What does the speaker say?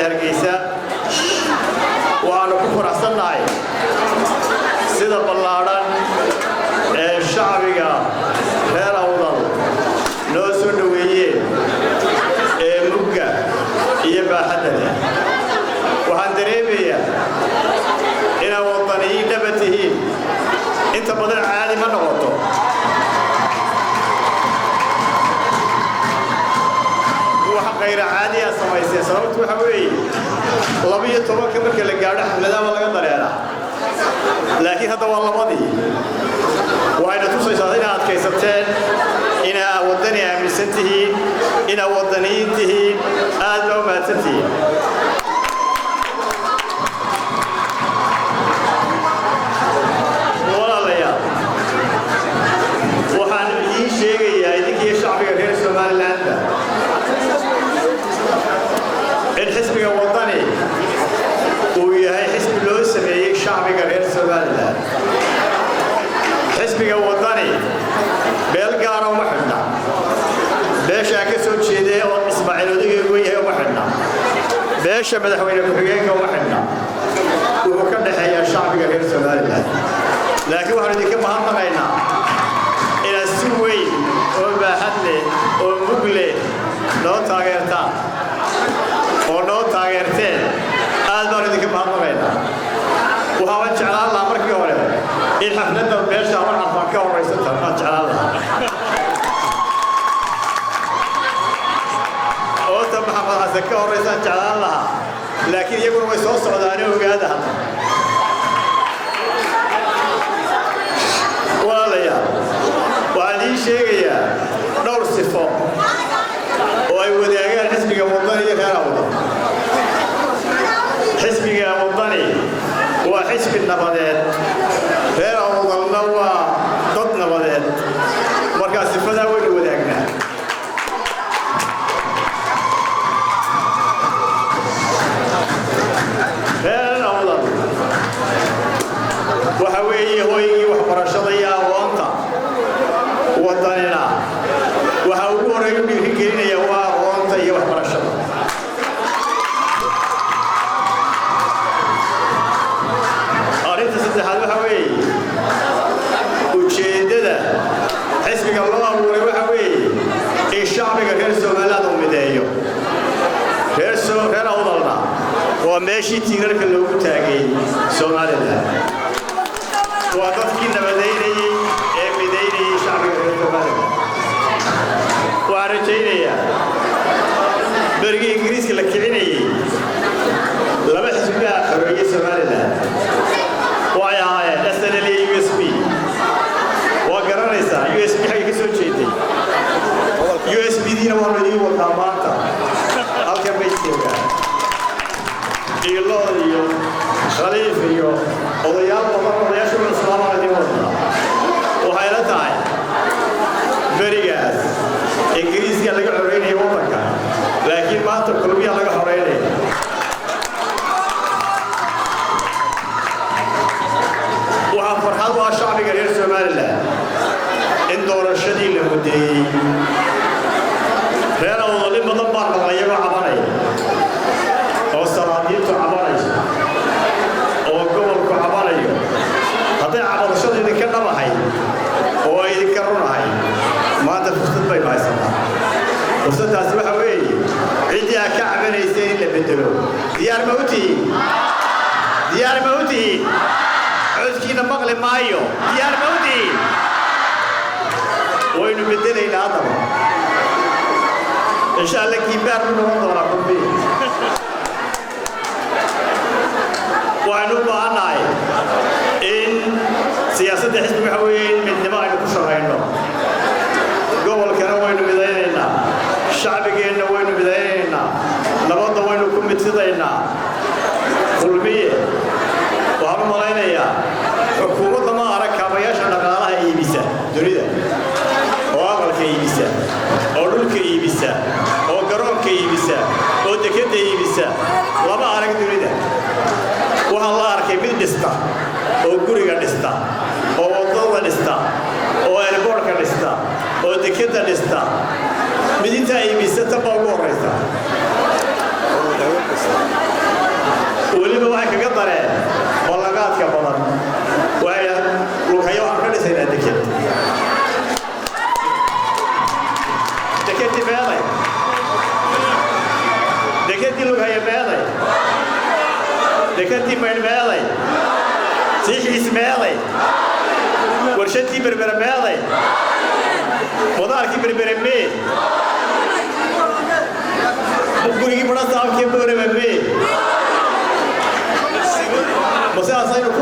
Hargeysa. Waxaanu ku faraxsannahay sida ballaadhan ee shacbiga reer Awdal noo soo dhoweeyeen ee mugga iyo baaxadda leh. Waxaan dareemayaa inaad waddaniyiin dhaba tihiin. Inta badan caadi ma noqoto. Wax kayra caadiyaa samayseen. Sababtu waxa weeye, 12-ka marka la gaadho xafladaha waa laga dareeraa, laakiin hadda waa 2-dii. Waxayna tusaysaa inaad adkaysateen, inaa waddani aaminsan tihiin, inaad waddaniyiin tihiin. Aad baa u mahadsan tihiin. Walaalayaal, waxaan idiin sheegayaa idinkiiyo shacbiga reer Somalilandba in xisbiga Waddani uu yahay xisbi loo sameeyey shacbiga reer Somaliland. Xisbiga Waddani beel gaara uma xidhna, beeshaa ka soo jeedee oo Ismaaciil odageygu yahay uma xidhna, beesha madaxweyne ku-xigeenka uma xidhna. Wuxuu ka dhexeeyaa shacbiga reer Somaliland. Laakiin waxaanu idinka mahadnaqaynaa inaad si weyn oo baaxad leh oo mug leh noo taageertaan oo noo taageerteen. Aad baanu idinka mahadnaqaynaa. Waxaaban jeclaan lahaa markii hore in xafladda beesha Habar Carfaan ka horraysata waan jeclaan lahaa, oota Maxamed Xasan ka horraysaan jeclaan lahaa, laakiin iyaguna way soo socdaane ogaada hadda. Walaalayaal, waxaan idiin sheegayaa dhowr sifo oo ay wadaagaan xisbiga Waddani iyo reer Awdal. Xisbiga Waddani waa xisbi nabadeed, reer Awdalna waa dad nabadeed. Markaa sifadaa waynu wadaagnaa. Reer Awdal waxa weeye hooygii waxbarashada iyo aqoonta. Waddanina waxa ugu horreeya u dhiirigelinaya waa aqoonta iyo waxbarashada. Arrinta saddexaad waxa weeye, ujeeddada xisbiga loo abuuray waxa weeye in shacbiga reer Somaliland uu mideeyo. Reer Awdalna waa meeshii tiirarka loogu taagay Somaliland, waa dadkii nabadaynayey ee midaynayey shacbiga reer Somaliland. Waxaan rajaynayaa berigii Ingiriiska la kicinayey laba xisbigaa xoreeyey Somaliland, waxay ahaayeen SNL iyo USP. Waa garanaysaa USP xagga ka soo jeeday. USP diina waanu idiin wadaa maanta, halkan bay joogaan Dhiilood iyo Khaliif iyo odayaal badan, odayaasha cusbaa baan idiin wadnaa. Waxayla tahay berigaas Ingiriiska laga xoreynaya waddanka, laakiin maanta Kulmiya laga xoreynaya. Waxaa farxad u ah shacbiga reer Somaliland in doorashadii la muddeeyey. Reer Awdal in badan baan maqlay iyagoo cabanaya, oo salaadiintu cabanayso, oo gobolku cabanayo. Hadday cabadashadu idinka dhabahay oo ay idinka runahay, maanta fursad baynu haysanaa. Fursaddaasi waxa weeye ciddii aad ka cabanayseen in la bedelo. Diyaar ma u tihiin? Diyaar ma u tihiin? Codkiina maqli maayo. Diyaar ma u tihiin? Waynu bedelaynaa haddaba, insha Alla. Kiibaar bu noqon doonaa Kulmiye. Waxaynu u baahannahay in siyaasadda xisbiga waxa weeye in midnimo aynu ku shaqayno. Gobolkana waynu midaynaynaa, shacbigeenna waynu midaynaynaa, nabadda waynu ku midsidaynaa. Kulmiye waxaan u malaynayaa xukuumadda ma arag kaabayaasha dhaqaalaha iibisa dunida, oo aqalka iibisa, oo dhulka iibisa, oo garoonka iibisa, oo dekedda iibisa, lama arag dunida. Waxaa la arkay mid dhista, oo guriga dhista, oo waddada dhista, oo airportka dhista, oo dekedda dhista. Mid intaa iibisa tan baa ugu horraysa. Meeday? Warshadii Berbere meeday? Madaarkii Berbere mee? Gurigii badhasaabkii Boorama mee? Ma sidaasaynu ku